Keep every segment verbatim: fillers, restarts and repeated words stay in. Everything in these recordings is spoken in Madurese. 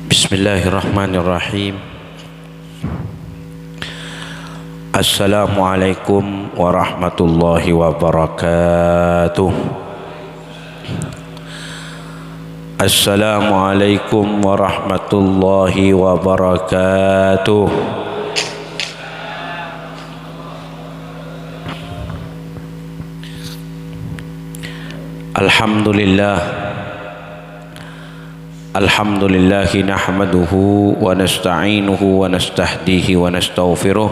Bismillahirrahmanirrahim. Assalamualaikum warahmatullahi wabarakatuh. Assalamualaikum warahmatullahi wabarakatuh. Alhamdulillah. Alhamdulillahi nahmaduhu wa nasta'inuhu wa nastahdihi wa nastaghfiruh.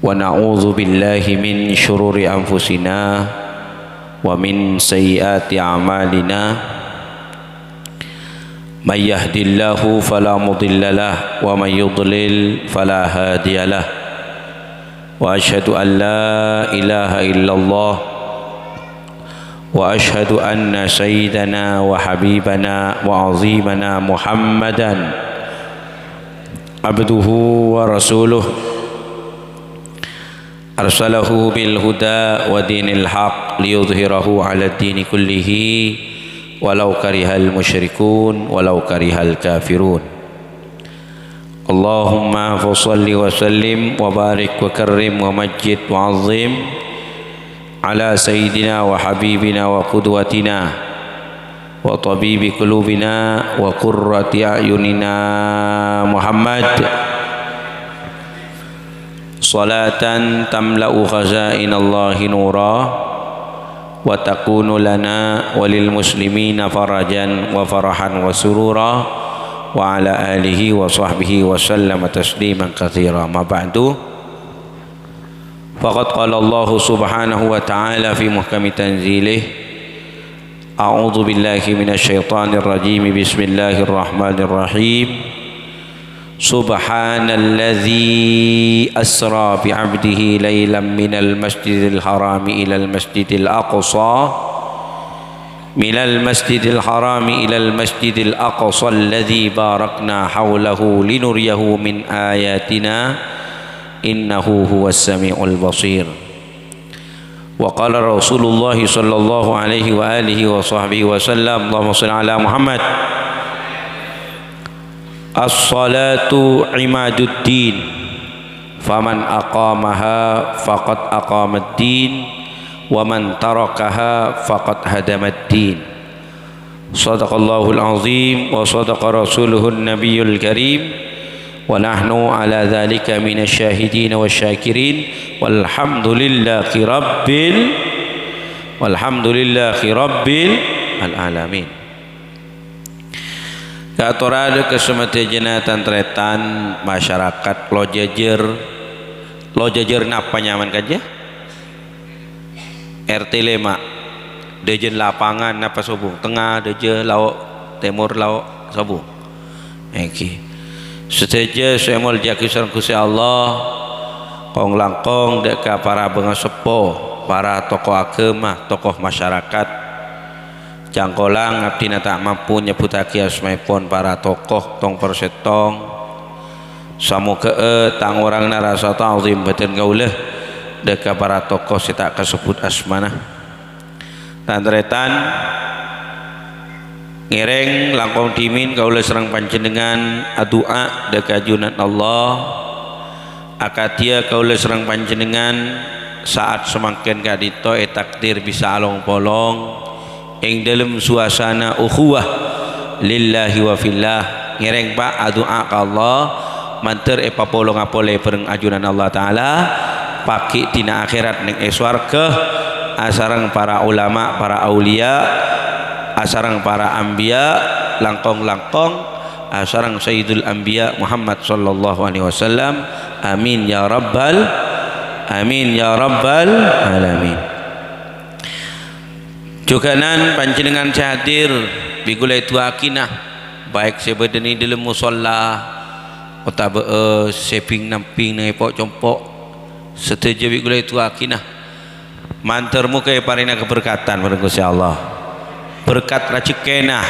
Wa na'udzu billahi min syururi anfusina wa min sayyiati a'malina. May yahdillahu fala mudhillalah wa may yudlil fala hadiyalah. Wa asyhadu an la ilaha illallah wa asyhadu anna sayyidana wa habibana wa azimana Muhammadan abduhu wa rasuluh, arsalahu bil huda wa dinil haq liyudhhirahu 'ala dini kullihi walau karihal musyrikun walau karihal kafirun. Allahumma fa shalli wa sallim wa barik wa karrim wa majjid wa 'azzim 'ala sayyidina wa habibina wa qudwatina wa tabibi qulubina wa qurrati a'yunina Muhammad. Shalatan tamla'u khazainallahi nura wa takunu lana wa lil muslimina farajan wa farahan wa surura wa ala alihi wa sahbihi wa sallama tasliman katsira. Ma ba'du. Faqad qala Allahu subhanahu wa ta'ala fi muhkami tanzilih. A'udzu billahi minasy syaithanir rajim. Bismillahirrahmanirrahim. Subhanalladzi asra bi 'abdihi lailan minal masjidil harami ilal masjidil aqsa, minal masjidil harami ilal masjidil aqsa alladzi barakna haulahu linuriyahu min ayatina, innahu huwas sami'ul basir. Wa qala Rasulullah sallallahu alaihi wa alihi wa sahbihi wa sallam, Allahumma shalli ala Muhammad. As-salatu imaduddin, faman aqamaha faqad aqamaddin, wa man tarakaha faqad hadamaddin. Shadaqallahul azim wa shadaqa rasuluhun nabiyul karim, wa nahnu ala dzalika minasy syahidin wasy syakirin, walhamdulillahi rabbil, walhamdulillahi rabbil alamin. Kaatora dâ' ka samadhâjâna tan-tarètan masyarakat Lojajâr. Lojajâr napa nyamana kajâ? R T lèma'. Dâjâna lapangan napa sobung? Tengnga, dâjâ, lao', tèmor, lao', sobung. Èngghi. Sadhâjâ sè èmoljâ'aghi sareng Ghustè Allah, kong-langkong dâ' ka para bângaseppo, para tokoh aghâma, tokoh masyarakat. Cangkolang abdhina ta' mampu nyebbhuttaghi asmaèpon para tokoh tong-persèttong. Samoghâ'â ta' ngorangana rasa ta'zim bâdân kaulâ dâ' ka para tokoh sè ta' kasebbhut asmana. Tan-tarètan, ngèrèng langkong dhimèn kaulâ sareng panjhennengngan adu'a dâ' ka Junanallah. Akadhiyâ kaulâ sareng panjhennengngan sa'at samangkèn ka'dinto ètakdir bisa along-polong èng dâlem suasana ukhuwah lillahi wa fillah. Ngèrèng, Pa', adu'a ka Allah, mandhâr èpapolonga polè bhâreng ajunan Allah Ta'ala, paghi' dina akhèrat neng è sowarghâ, asareng para ulama, para auliya, asareng para anbiya, langkong-langkong asareng Sayyidul Anbiya Muhammad sallallahu alaihi wasallam. Amin ya rabbal, amin ya rabbal alamin. Jhughânan panjhennengngan sè hadir, bi' kaulâ èdu'aaghina, baik sè bâdâna è dâlem mosolla otabâ, eh, sè bing-nambing neng è po'-compo', sadhâjâ bi' kaulâ èdu'aaghina. Mandhâr moghâ èparèngana kaberkatan bhâreng Ghustè Allah. Berkat rajhekkèna,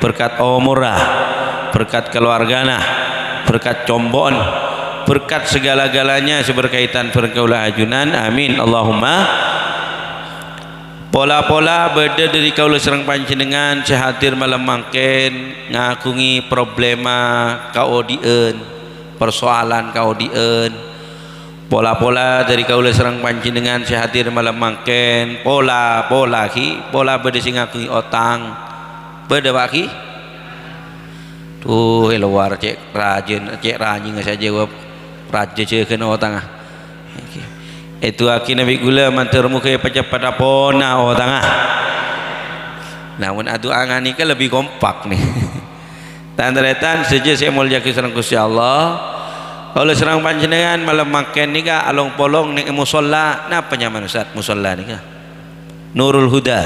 berkat omorra, berkat kalowarghâna, berkat compo'na, berkat segala-galanya sè berkaitan bhâreng kaulâ ajunan. Amin. Allahumma. Pola-pola bâdâ dâri kaulâ sareng panjhennengngan sè hadir malem mangkèn ngaghungè problema kaodi'ân, persoalan kaodi'ân. Pola-pola dâri kaulâ sareng panjhennengngan sè hadir malem mangkèn, pola-pola ghi, pola bâdâ sè ngaghungè otang. Bâdâ, Pak, ghi? Duh, è lowar cè' rajâna, cè' ranyèngnga sè ajâwâb rajâ jâgâna otangnga. Èdu'aaghi bi' kaulâ, mandhâr moghâ èpaceppetta pona otangnga. Nah, mon adu'a nganèka lebbi kompak, nè. Tan-tarètan sadhâjâ sè èmoljâ'âghi sareng Ghustè Allah, kaulâ sareng panjhennengngan malem mangkèn nèka along-polong neng è mosolla. Napa nyamana, Ustaz, mosolla nèka? Nurul Huda.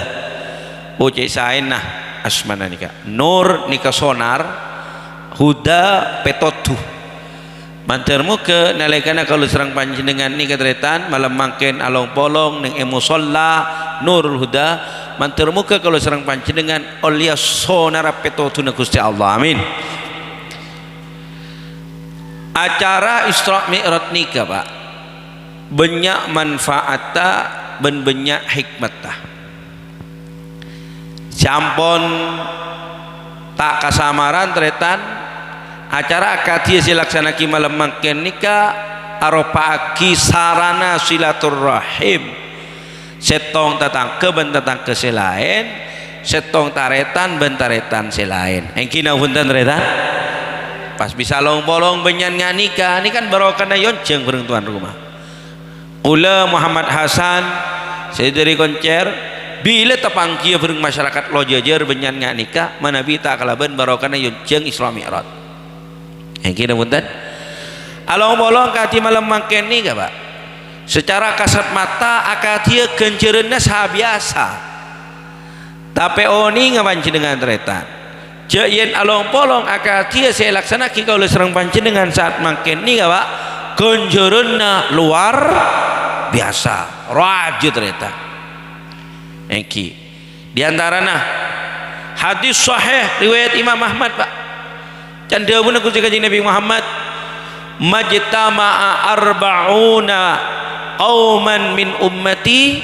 Oh, cè' saèna asmana nèka. Nur nèka sonar, Huda pètodhu. Mandhâr moghâ nalèkana kaulâ sareng panjhennengngan nèka tarètan malem mangkèn along-polong neng è mosolla Nurul Huda, mandhâr moghâ kaulâ sareng panjhennengngan ollèya sonarra pètodhuna Ghustè Allah. Amin. Acara Isra Mi'raj nèka, Pak, bânnya' manfaatta bân bânnya' hikmatta. Sampon ta' kasamaran, tarètan, acara akadhi sè èlaksana'aghi malem mangkèn nèka aropa'aghi sarana silaturrahim sèttong tatangghâ bân tatangghâ sè laèn, sèttong tarètan bân tarètan sè laèn. Èngghi napa bhunten, tarètan? Pas bisa long-polong bânnya'an nganèka, nèka kan barokana èyonjhâng bhâreng towan roma. Kaulâ Muhammad Hasan, sè dâri Koncèr, bilâ tapangghiyâ bhâreng masyarakat Lojâjâr bânnya'an nganèka, manabi ta' kalabân barokana èyonjhâng Isra Mi'raj. Èngghi napa bhunten? Along-polong kadhi malem mangkèn nèka, Pak. Sacara kasat mata akadhiyâ ghânjhârânna sabiyasa. Tapè onènga panjhennengngan, tarètan, jhâ' yèn along-polong akadhiyâ sè èlaksana'aghi kaulâ sareng panjhennengngan sa'at mangkèn nèka, Pak, ghânjhârânna lowar biyasa. Rajâ, tarètan. Èngghi. Di antarana hadis sahih riwayat Imam Ahmad, Pak. Can dhâbuna Ghustè Kanjeng Nabi Muhammad, "Majtama'a arba'una qauman min ummati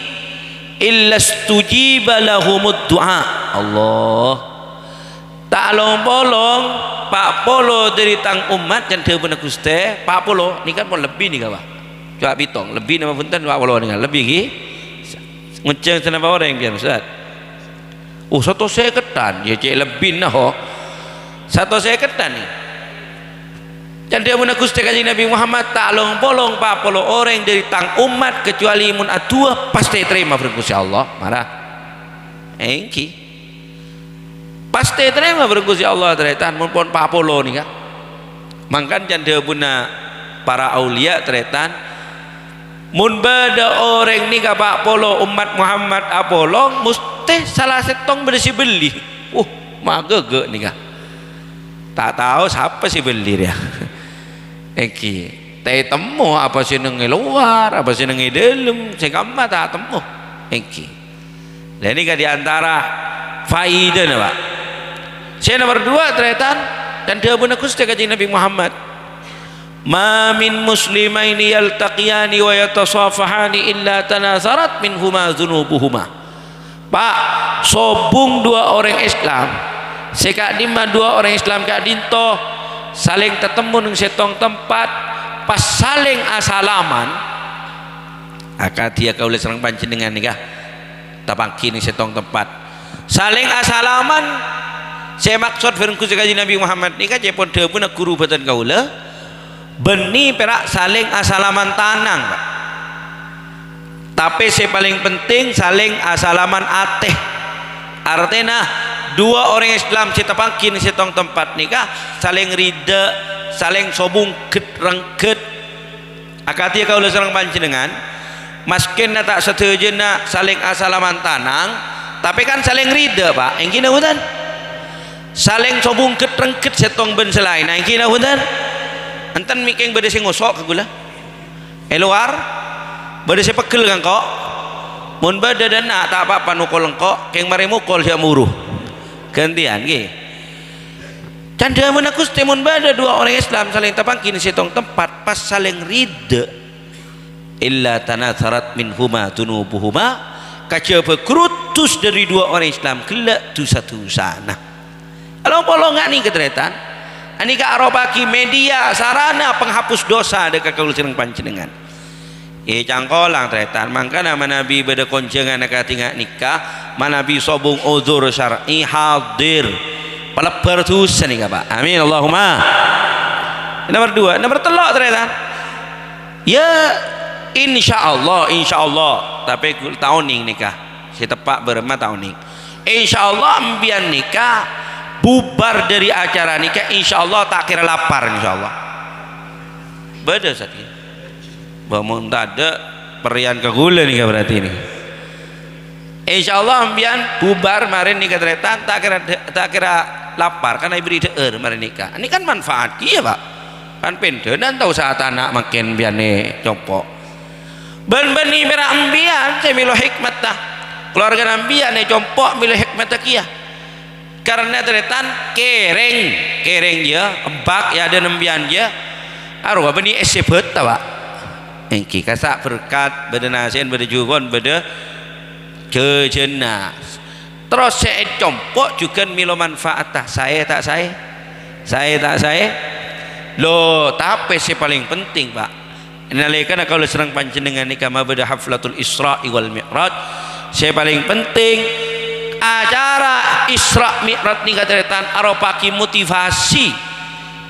illa stujiba lahumud du'a." Allah. Ta' long-polong pa' polo dâri tang ommat, can dhâbuna Ghustè, pa' polo, nèka pon lebbi nèka, Pak. Coba bitong, lebbi napa bhunten, pa' polo nèka, lebbi ghi? Ngonjhâng sanapa orèng, biyen, Ustaz? Oh, satos sèkettan, ya cè' lebbina, ho. Satos sèkettan, nè. Can dhâbuna Ghustè Kanjeng Nabi Muhammad, "Ta' long-polong pa' polo orèng dâri tang ommat, kecuali mon adu'a, pastè ètarèma bhâreng Ghustè Allah." Mara. Èngghi. Pastè ètarèma bhâreng Ghustè Allah, tarètan, mon pon pa' polo nèka. Mangkana can dhâbuna para auliya, tarètan, mon bâdâ orèng nèka pa' polo ommat Muhammad apolong, mostè sala sèttong bâdâ sè bellè. Uh, maghâghâ nèka. Ta' tao sapa sè bellè rèya. Èngghi. Ta' ètemmo apa sè neng è lowar, apa sè neng è dâlem, sè kamma ta' temmo. Èngghi. Lah, nèka di antara faidana, Pak. Sè nomer duwâ', tarètan, can dhâbuna Ghustè Kanjeng Nabi Muhammad, "Ma min muslimaini yaltaqiyani wa yatasafahani illa tanasarat minhuma dzunubuhuma." Pak, sobung duwâ' orèng Islam, sè ka'dimma duwâ' orèng Islam ka'dinto salèng tatemmo neng sèttong tempat, pas salèng asalaman, akadhiyâ kaulâ sareng panjhennengngan nèka. Tapangghi neng sèttong tempat. Salèng asalaman, sè maksod bhâreng Ghustè Kanjeng Nabi Muhammad nèka ca'èpon dhâbuna ghuru bhâdhân kaulâ, bânnè pèra' salèng asalaman tanang, Pak. Tapè sè palèng penting, salèng asalaman atè. Artèna, duwâ' orèng Islam sè tapangghi neng sèttong tempat nèka salèng ridha, salèng sobung ghet-rengnghet. Akadhi kaulâ sareng panjhennengngan, maskèna ta' sadhâjâna salèng asalaman tanang, tapè kan salèng ridha, Pak. Èngghi napa bhunten? Salèng sobung ghet-rengnghet sèttong bân sè laènna, èngghi napa bhunten? Enten mè' kèng bâdâ sè ngoso' ka kaulâ. È lowar, bâdâ sè peggel ka engko'. Mon bâdâ dâ' enna', ta' pa-apa nokol engko', kèng marè mokol sè amuru. Ghântèyan, ghi. Can dhâbuna Ghustè, mon bâdâ duwâ' orèng Islam salèng tapangghi neng sèttong tempat, pas salèng ridha, "Illa tanasarat minhuma dzunubuhuma," kajhâbhâ ghuru dus dâri duwâ' orèng Islam ghellâ' du-sadusana. Along-polong nga' nèka, tarètan. Anèka aropa'aghi media sarana penghapus dosa dâ' ka kaulâ sareng panjhennengngan. È, cangkolang, tarètan. Mangkana manabi bâdâ konjhângan akadhi nga' nèka, manabi sobung udzur syar'i hadir. Palebbhâr dusa nèka, Pak. Amin, Allahumma. Nomor dua, nomor tello', tarètan. Ya, insyaallah, insyaallah. Tapè gu-, ta' onèng nèka. Sè teppa' bârâmma ta' onèng. Insyaallah, empèyan nèka bubar dâri acara nèka, insyaallah ta' kèra lapar, insyaallah. Bâdâ, Ustaz, ya? Bâ, mon tadâ', perrèyan ka ghulâ nèka berarti nèka. Insyaallah, empèyan bubar marèn nèka, tarètan, ta' kèra, ta' kèra lapar, karna èberri' dhâ'âr marèn nèka. Ini kan manfaat kèya, Pak. Kan pèndhânan tao satana mangkèn empèyan è compo'. Bân bânnè pèra' empèyan sè mèlo hikmatta. Kaluwargana empèyan è compo' mèlo hikmatta kèya. Karna tarètan kèrèng, kèrèng, ya, empak, ya, dâ' empèyan, ya. Arowa bânnè èssèbât, ta', Pak? Èngghi, kassa' berkat, bâdâ nasè'en, bâdâ jhughân, bâdâ jhâjhânna. Terros sè è compo' jhughân mèlo manfaatta, saè ta' saè? Saè ta' saè? Lo, tapè sè palèng penting, Pak, è nalèkana kaulâ sareng panjhennengngan nèka mabâdâ Haflatul Isra'i wal Mi'raj, sè palèng penting, acara Isra' Mi'raj nèka tarètan aropa'aghi motivasi,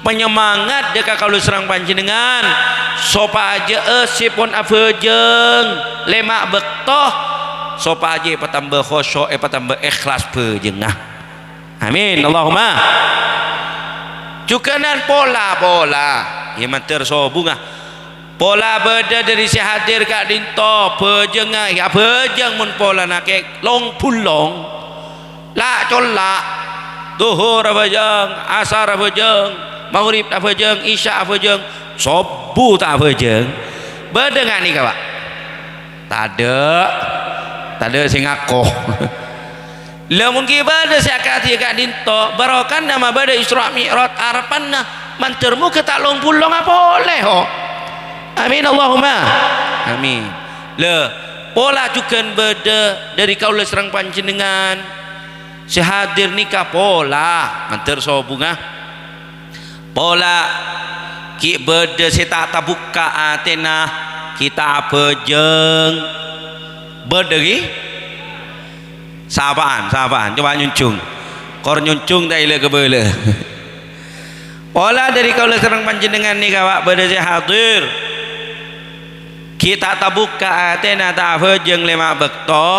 panyemangat dâ' ka kaulâ sareng panjhennengngan, sopajâ'â sè pon abhâjâng lèma' bâkto, sopajâ èpatambâ khusyu', èpatambâ èkhlas bhâjângnga. Amin, Allahumma. Jhughânan pola-pola, ya, mandhâr sobungnga. Pola bâdâ dâri sè hadir ka'dinto, bhâjângnga, ya, abhâjâng mon polana kè long-bulong. La'-colla', Dhuhur abhâjâng, Asar abhâjâng, Maghrib abhâjâng, Isya abhâjâng, Sobbhu ta' abhâjâng. Bâdâ nga' nèka, Pak? Tadâ'. Tadâ' sè ngako. La, mon ghi' bâdâ sè akadhi ka'dinto, barokana mabâdâ Isra' Mi'raj arebbhânna, mandhâr moghâ ta' long-bulonga polè, ho. Amin, Allahumma. Amin. La, pola jhughân bâdâ dâri kaulâ sareng panjhennengngan. Sè hadir nèka pola, mandhâr sobungnga. Pola ghi' bâdâ sè ta' tabukka' atèna, ghi' ta' abhâjâng. Bâdâ, ghi? Sapa'an, sapa'an? Coba nyonjhung. Kor nyonjhung ta' èla kabâlâ. Pola dâri kaulâ sareng panjhennengngan nèka, Pak, bâdâ sè hadir. Ghi' ta' tabukka' atèna, ta' abhâjâng lèma' bâkto.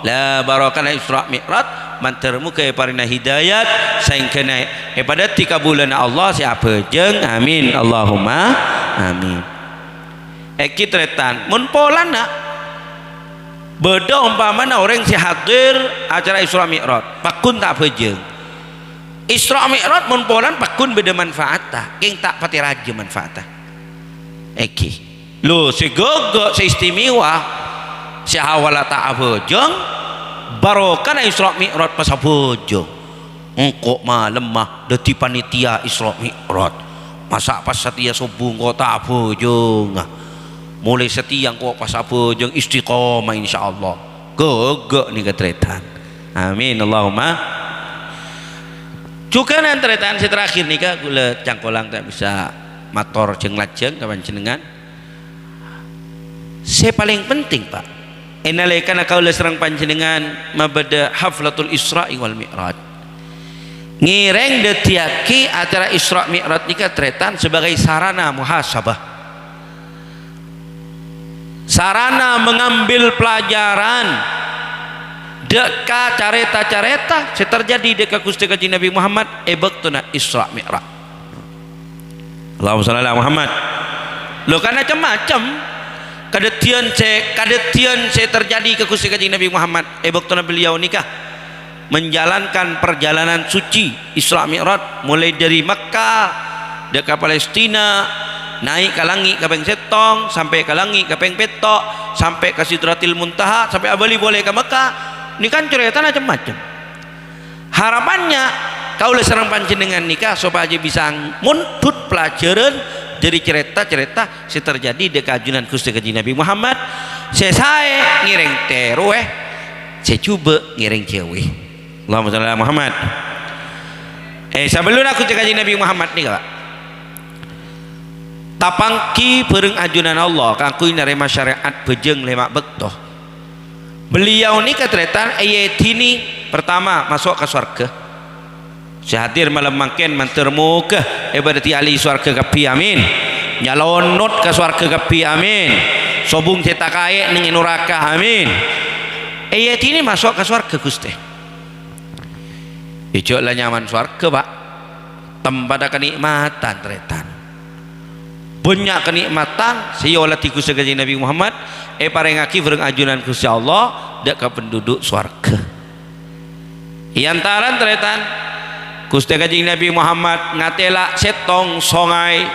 La, barokana Isra' Mi'raj, mandhâr moghâ èparèngana hidayat, saèngghâna èpadâddhi kabulâna Allah sè abhâjâng. Amin, Allahumma amin. Èngghi tarètan, mon polana bâdâ ompamana orèng sè hadir acara Isra' Mi'raj, pagghun ta' abhâjâng. Isra' Mi'raj mon polana pagghun bâdâ manfaatta, kèng ta' patè rajâ manfaatta. Èngghi. Lo, sè ghâghâ, sè istimewa, sè awwalla ta' abhâjâng, barokana Isra' Mi'raj pas abhâjâng. Engko' malemma dâddhi panitia Isra' Mi'raj. Masa' pas satèya sobbhu engko' ta' abhâjânga. Molaè satèya engko' pas abhâjâng istiqomah, insyaallah. Ghâghâ nèka tarètan. Amin, Allahumma. Jhughân tarètan sè terakhir nèka, kaulâ cangkolang ta' bisa mator jhâng-lajhâng ka panjhennengngan. Sè palèng penting, Pak, è nalèkana kaulâ sareng panjhennengngan mabâdâ Haflatul Isra'i wal Mi'raj, ngèrèng dâddhiyâghi acara Isra' Mi'raj nèka tarètan sebagai sarana muhasabah. Sarana mengambil pelajaran dâ' ka carèta-carèta sè terjadi dâ' ka Ghustè Kanjeng Nabi Muhammad è bâktona Isra' Mi'raj. Allahumma shalli ala Muhammad. Lo, kan cem-macem kadhâddhiyân sè, kadhâddhiyân sè terjadi ka Ghustè Kanjeng Nabi Muhammad è bâktona beliau nèka. Menjalankan perjalanan suci Isra' Mi'raj, mulai dari Mekkah, dâ' ka Palestina, naè' ka langngè' kapèng sèttong, sampè' ka langngè' kapèng pètto', sampè' ka Sidratil Muntaha, sampè' abâli polè ka Mekkah. Nèka kan carètana cem-macem. Harapannya, kaulâ sareng panjhennengngan nèka sopajâ bisa mondhut pelajaran dâri carèta-carèta sè terjadi dâ' ka ajunan Ghustè Kanjeng Nabi Muhammad, sè saè ngèrèng tèrowè. sè jhubâ' ngèrèng jhâuwi. Allahumma shalli ala Muhammad. Eh, sabellunna Ghustè Kanjeng Nabi Muhammad nèka, Pak. Tapangghi bhâreng ajunan Allah kaangghuy narèma syarè'at bhâjâng lèma' bâkto. Beliau nèka, tarètan, èèdhinè, pertama, maso' ka sowarghâ. Sè hadir malem mangkèn mandhâr moghâ èpadhâddhi ahli sowarghâ kabbhi, amin. Nyalonot ka sowarghâ kabbhi, amin. Sobung sè takaè' neng è noraka, amin. Èèdhinè maso' ka sowarghâ, Ghustè. Ijâ' la nyaman sowarghâ, Pak. Tempatta kanè'matan, tarètan. Bânnya' kanè'matan sè èoladhi Ghustè Kanjeng Nabi Muhammad èparèngaghi bhâreng ajunan Ghustè Allah dâ' ka penduduk sowarghâ. È antarana, tarètan, Ghustè Kanjeng Nabi Muhammad ngatèla' sèttong songay,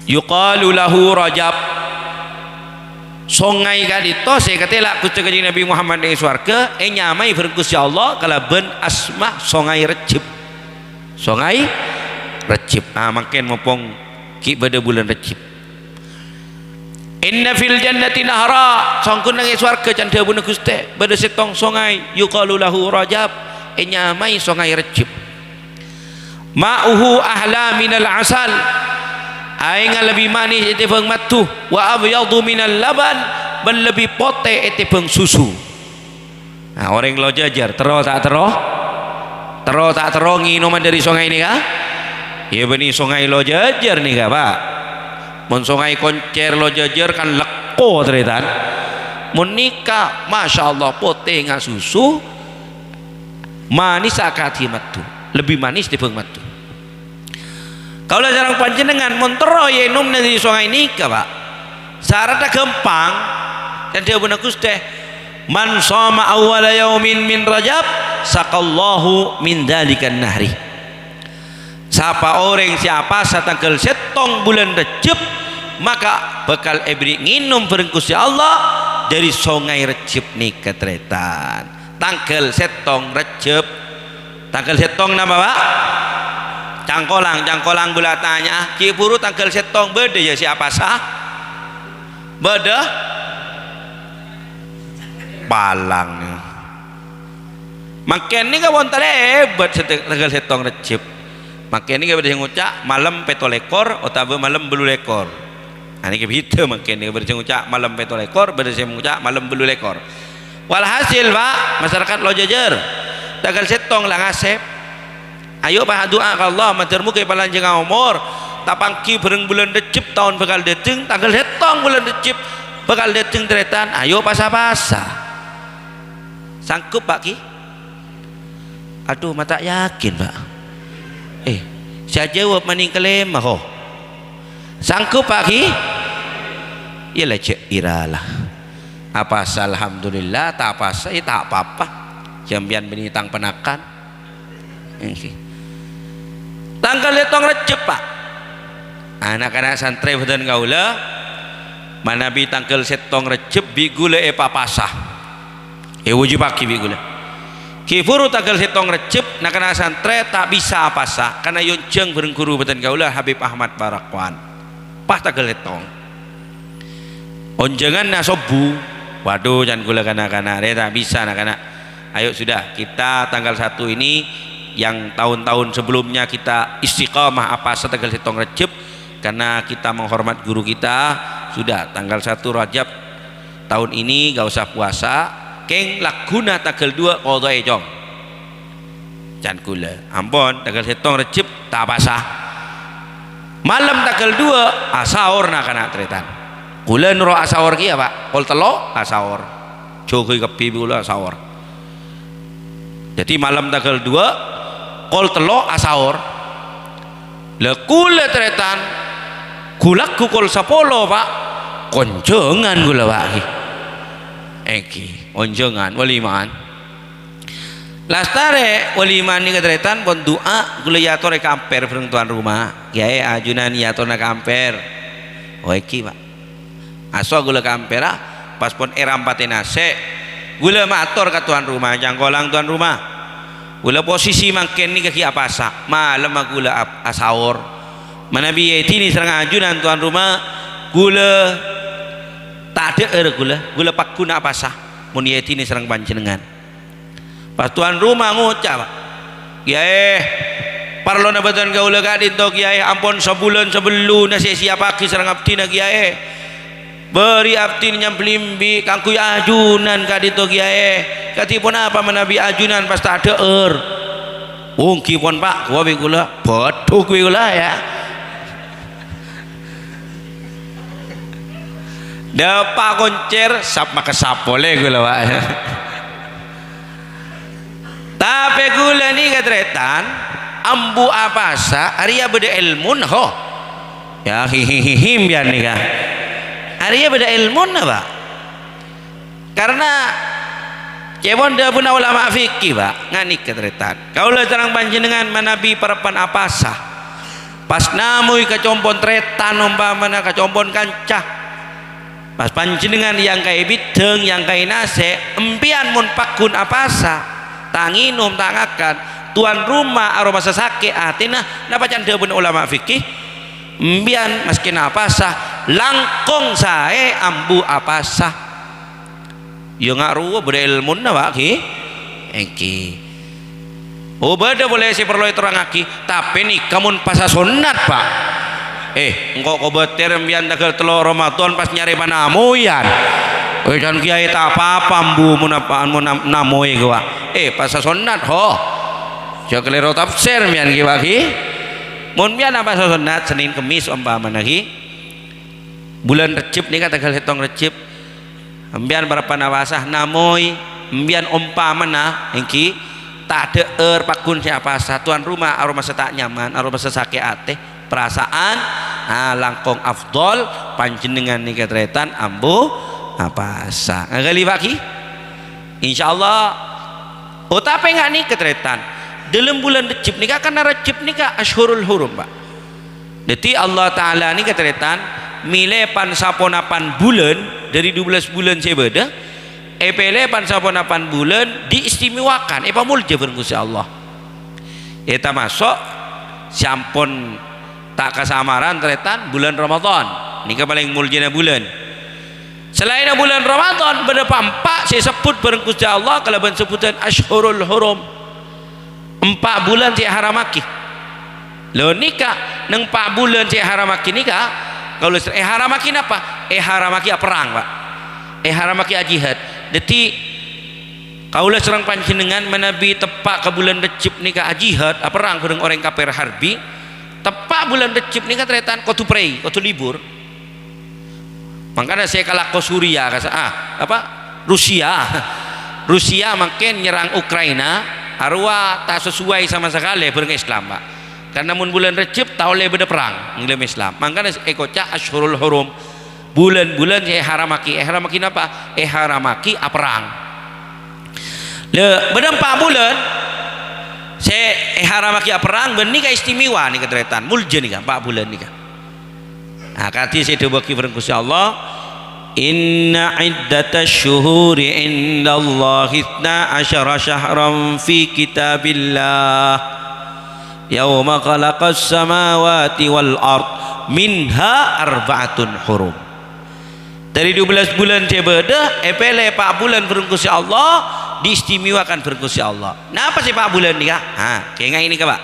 yuqalu lahu Rajab. Songay ka'dinto sè èkatèla' Ghustè Kanjeng Nabi Muhammad è sowarghâ ènyamaè bhâreng Ghustè Allah kalabân asma Songay Rejjeb. Songay Rejjeb. Ah, mangkèn mompong ghi' bâdâ bulân Rejjeb. "Inna fil jannati nahra," songghuna neng è sowarghâ, can dhâbuna Ghustè, bâdâ sèttong songay, "yuqalu lahu Rajab," ènyamaè Songay Rejjeb. "Ma'uhu ahla minal asal," aèngnga lebbi manis ètèmbhâng maddhu, "wa abyadu minal laban," bân lebbi potè ètèmbhâng susu. Nah, orèng Lojâjâr, terro ta' terro? Terro ta' terro ngènoma dâri songay nèka? Iyâ, bânnè songay Lojâjâr nèka, Pak. Mon songay Koncèr Lojâjâr kan lekko, tarètan. Mon nèka, masyaallah, potèngnga susu, manissa akadhi maddhu. Lebbi manis tèmbhâng maddhu. Kaulâ sareng panjhennengngan mon terro ènoma dâri songay nèka, Pak, saratna ghâmpang, can dhâbuna Ghustè, "Man shoma awwala yaumin min Rajab, saqallahu min dzalikan nahri." Sapa orèng sè apasa tangghâl sèttong bulân Rejjeb, maka bhâkal èberri' ngènom bhâreng Ghustè Allah dâri Songay Rejjeb nèka, tarètan. Tangghâl sèttong Rejjeb. Tangghâl sèttong napa, Pak? Cangkolang, cangkolang bulâ atanya'a, ghi' bhuru tangghâl sèttong bâdâ, yâ, sè apasa? Bâdâ? Palang. Mangkèn nèka mon talèbât sè tangghâl sèttong Rejjeb. Mangkèn nèka bâdâ sè ngoca' malem pètto lèkor otabâ malem bâllu lèkor. Nah, nèka bhidhâ mangkèn, nèka bâdâ sè ngoca' malem pètto lèkor, bâdâ sè ngoca' malem bâllu lèkor. Walhasil, Pak, masyarakat Lojâjâr, tangghâl sèttong la ngasèp. Ayo, Pak, adu'a ka Allah, mandhâr moghâ èpalanjhângnga omor, tapangghi bhâreng bulân Rejjeb taon bhâkal dâteng, tangghâl sèttong bulân Rejjeb bhâkal dâteng, tarètan. Ayo, pasa-pasa. Sanggup, Pak, ghi? Adhu, ma' ta' yakin, Pak. Eh, sè ajâwâb manèng kalèma, ho. Sanggup, Pak, ghi? Iyâ la, jhâ' ira la. Apasa, alhamdulillah, ta' apasa, yâ ta' pa-apa. Sampèyan bânnè tang ponakan. Èngghi. Tangghâl sèttong Rejjeb, Pak. Na'-kana' santrè bhâdhân kaulâ, manabi tangghâl sèttong Rejjeb bi' ghulâ èpapasa. Èwâjibhâghi bi' ghulâ. Ghi' bhuru tangghâl sèttong Rejjeb, na'-kana' santrè ta' bisa apasa, karna èonjhâng bhâreng ghuru bhâdhân kaulâ Habib Ahmad Barakwan. Pas tangghâl sèttong. Onjhânganna sobbhu, waduh, can ghulâ kana'-kana' rè ta' bisa, na'-kana'. Ayo sudah, kita tanggal satu ini, yang tahun-tahun sebelumnya kita istiqamah apasa tangghâl sèttong Rejjeb, karena kita menghormat guru kita, sudah, tanggal satu Rajab tahun ini nggak usah puasa, kèng lagghuna tangghâl dua qodhâ'è, Cong. Can ghulâ, ampon, tangghâl sèttong Rejjeb ta' apasa. Malem tangghâl dua, asaor na'-kana' tarètan. Ghulâ noro' asaor kèya, Pak. Kol tello', asaor. Jhâgâi kabbhi bi' ghulâ asaor. Dhâddhi malem tangghâl dua, kol tello', asaor. La ghulâ tarètan, ghu-lagghu kol sapolo, Pak. Konjhângan ghulâ, Pak, ghi. Èngghi, onjhângan, walimaan. Lastarè walimah nèka tarètan pon du'a, ghulâ èyatorè ka ampèr bhâreng towan roma. Kèyaè ajunan èyatorana ka ampèr. Oh, èngghi, Pak. Aso ghulâ ka ampèra, pas pon èrampatè nasè'. Ghulâ mator ka towan roma, cangkolang towan roma. Ghulâ posisi mangkèn nèka ghi' apasa, malemma ghulâ ap-, asaor. Manabi èdini sareng ajunan towan roma, ghulâ ta' dhâ'âr ghulâ, ghulâ pagghun apasa. mon èèdinè sareng panjhennengngan. Pas towan roma ngoca', Pak, "Kèyaè, parlona bâdân kaulâ ka'dinto, Kèyaè, ampon sabulân sabellunna sè èsèyapaghi sareng abdhina, Kèyaè. Bâri' abdhina nyamblimbi kaangghuy ajunan ka'dinto, Kèyaè. Kadhi ponapa manabi ajunan pas ta' dhâ'âr? Ongghi pon, Pak, kowa bi' kaulâ, bâdhuk bi' kaulâ, ya." Dâpa' koncèr, sap makasap polè kaulâ, Pak. Tapè kaulâ nèka, tarètan, ambu apasa, arèya bâdâ èlmona, ho. Ya, hi, hi, hi, hi, biyan nèka. Arèya bâdâ èlmona, Pak. Karna ca'èpon dhâbuna ulama fikih, Pak, nganèka, tarètan. Kaulâ sareng panjhennengngan manabi parappa'na apasa, pas namoy ka compo'na tarètan, ompamana ka compo'na kanca, pas panjhennengngan èangkaè bidhâng, èangkaè nasè', empèyan mon pagghun apasa, ta' ngènom, ta' ngakan, towan roma aromasa sakè' atèna, napa can dhâbuna ulama fikih? Empèyan maskèna apasa, langkong saè ambu apasa. Ya, nga' rowa bâdâ èlmona, Pak, ghi? Èngghi. Oh, bâdâ polè sè parlo èterrangngaghi, tapè nèka mon pasa sonnat, Pak. Eh, engko' kobâtèr empèyan tangghâl tello' Ramadan pas nyarè panamoyan. Eh, can kèyaè ta' pa-apa, ambu, mon apa'an, mon nam-, namoy, ghi, Pak. Eh, pasa sonnat, ho. Jhâ' kalèro tafsir empèyan, ghi, Pak, ghi. Mon empèyan apasa sonnat, Sennèn Kemmès, ompamana, ghi. Bulân Rejjeb nèka tangghâl sèttong Rejjeb. Empèyan parappa'na apasa, namoy empèyan ompamana, èngghi, ta' dhâ'âr pagghun sè apasa, towan roma aromasa ta' nyaman, aromasa sakè' atè, parasaan, ah, langkong afdhol, panjhennengngan nèka tarètan ambu apasa. Ngaghâli, Pak, ghi? Insyaallah. Oh, tapè nga' nèka, tarètan. Dâlem bulân Rejjeb nèka, karna Rejjeb nèka Asyhurul Hurum, Pak. Dhâddhi, Allah Ta'ala nèka, tarètan, mèlè pan-saponapan bulân dhâri dubellâs bulân sè bâdâ, èpèlè pan-saponapan bulân diistimewakan, èpamoljâ bhâreng Ghustè Allah. È tamaso' sè ampon ta' kasamaran, tarètan, bulân Ramadan. Nèka palèng moljâna bulân. Salaènna bulân Ramadan, bâdâ pa'-empa' sè èsebbhut bhâreng Ghustè Allah kalabân sebbhudhân Asyhurul Hurum. Empa' bulân sè èharammaghi. Lho, nèka, neng empa' bulân sè èharammaghi nèka, kaulâ ser-, èharammaghi napa? Èharammaghi aperrang, Pak. Èharammaghi ajihad. Dhâddhi, kaulâ sareng panjhennengngan manabi teppa' ka bulân Rejjeb nèka ajihad, aperrang bhâreng orèng kafir harbi, teppa' bulân Rejjeb nèka tarètan kodhu prèi, kodhu libur. Mangkana sè kalako Suriah, kasa-, ah, apa, Rusia. Rusia mangkèn nyerrang Ukraina, arowa ta' sesuai sama sakalè bhâreng Islam, Pak. Karna mon bulân Rejjeb ta' ollè bâdâ perrang neng dâlem Islam. Mangkana èkoca' Asyhurul Hurum. Bulân-bulân sè èharammaghi. Èharammaghi napa? Èharammaghi aperrang. Lè, bâdâ empa' bulân sè èharammaghi aperrang, bân nèka istimewa nèka tarètan. Moljâ nèka, empa' bulân nèka. Nah, kadhi sè èdhâbuwaghi bhâreng Ghustè Allah, "Inna iddatasy syuhuri indallahi itsna asyara syahran fi kitabillah, yauma khalaqas samawati wal ard, minha arba'atun hurum." Dhâri dubellâs bulân sè bâdâ, èpèlè pa' bulân bhâreng Ghustè Allah, diistimewakan bhâreng Ghustè Allah. Napa sè pa' bulân nèka? Ha, kèngèng nèka, Pak.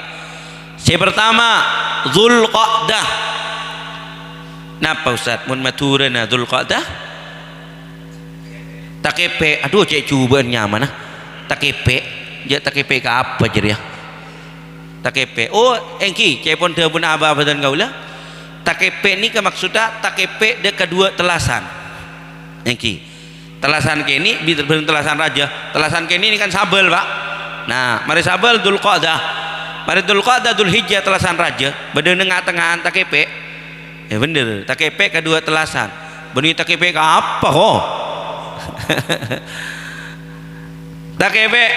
Sè partama, Dzulqa'dah. Napa, Ustaz, mon Madhurâna Dzulqa'dah? Takèpè'. Adhu, cè' jhubâ'ân nyamana. Takèpè'. Jhâ' takèpè' ka apa jârèya? Takèpè'. Oh, èngghi, ca'èpon dhâbuna abâ' bâdân kaulâ. Takèpè' nèka maksodda takèpè' dâ' kadhuwâ tellasan. Èngghi. Tellasan kènè' bi-, bhâreng tellasan rajâ. Tellasan kènè' nèka kan Sabâl, Pak. Nah, marè Sabâl Dzulqa'dah. Marè Dzulqa'dah, Dzulhijjah, tellasan rajâ. Bâdâ neng-tengnga'an takèpè'. Yâ bhender, takèpè' kadhuwâ tellasan. Bânnè takèpè' ka apa, ho? Takèpè'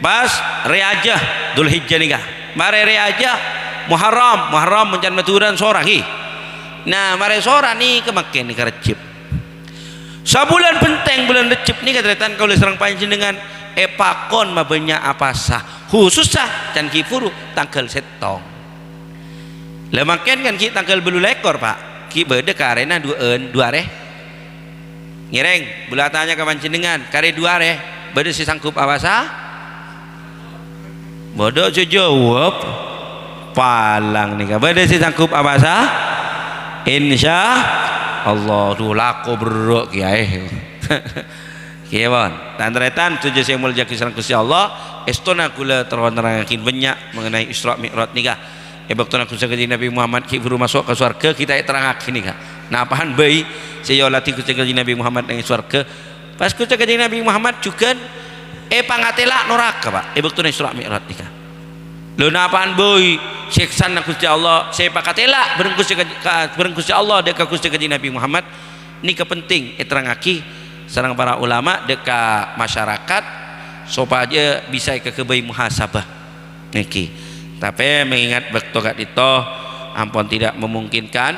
pas rè ajâ Dzulhijjah nèka. Marè rè ajâ Muharram, Muharram mon can Madhurâna sora, ghi. Nah, marè sora nèka mangkèn nèka Rejjeb. Sabulân bhenteng, bulân Rejjeb nèka, tarètan, kaulâ sareng panjhennengngan èpakon mabânnya' apasa, khusussa can ghi' buru tangghâl sèttong. Lha, mangkèn kan ghi' tangghâl bâllu lèkor, Pak. Ghi' bâdâ karèna duwâ'ân, duwâ' arè. Ngèrèng, bulâ atanya ka panjhennengngan, karè du arè, bâdâ sè sanggup apowasa? Bâdâ sè jâwâb, palang nèka. Bâdâ sè sanggup apowasa? Insya Allah. Dhu, lako berrâ' kèyaè. Kèya, pon. Tan-tarètan, sadhâjâ sè èmoljâ'aghi sareng Ghustè Allah, èstona kaulâ terro nerrangngaghi bânnya' mengenai Isra Mi'raj nèka. È bâktona Ghustè Kanjeng Nabi Muhammad ghi' buru maso' ka sowarghâ, ghi' ta' èterrangngaghi nèka. Napa'an bhâi sè èolatè Ghustè Kanjeng Nabi Muhammad neng sowarghâ. Pas Ghustè Kanjeng Nabi Muhammad jhughân èpangatèla' noraka, Pak, è bâktona Isra Mi'raj nèka. Lho, napa'an bhâi sèksana Ghustè Allah sè èpakatèla' bhâreng Ghustè Kanj-, ka-, bhâreng Ghustè Allah dâ' ka Ghustè Kanjeng Nabi Muhammad, nèka penting èterrangngaghi sareng para ulama dâ' ka masyarakat sopajâ bisa èkaghâbây muhasabah. Nèka. Tapè mengingat bâkto ka'dinto ampon tidak memungkinkan,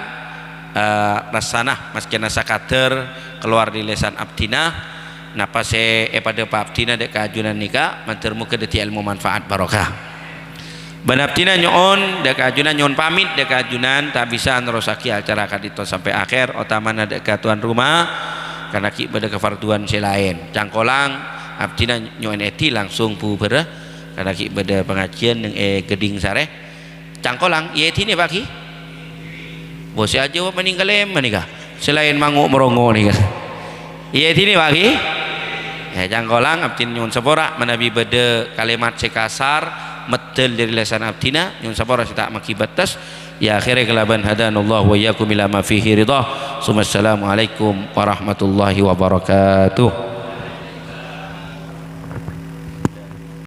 eh, rassana maskèna sakadâr kalowar dâri lèsan abdhina, napa sè èpadhâpa' abdhina dâ' ka ajunan nèka, mandhâr moghâ dhâddhi èlmo manfaat barokah. Bân abdhina nyo'on dâ' ka ajunan, nyo'on pamit dâ' ka ajunan, ta' bisa nerrossaghi acara ka'dinto sampè' akhèr, otamana dâ' ka tuan rumah, karna ghi' bâdâ kafarduan sè laèn. Cangkolang, abdhina nyo'on èdhi langsung bubhârâ. Karna ghi' bâdâ pangajiyân neng è Ghâdhing Sarè. Cangkolang, èdhinè, Pak, ghi? Bâ sè ajâwâb manèng kalèma nèka. Sè laèn mango' morongo nèka. Èdhinè, Pak, ghi? Yâ, cangkolang, abdhina nyo'on sapora, manabi bâdâ kalimat sè kasar, meddhâl dâri lèsan abdhina, nyo'on sapora sè ta' maghi bâtes. Yâ, akhèrè kalabân hadanallahu wa iyyakum ila ma fihi ridha. Tsummassalamualaikum warahmatullahi wabarakatuh.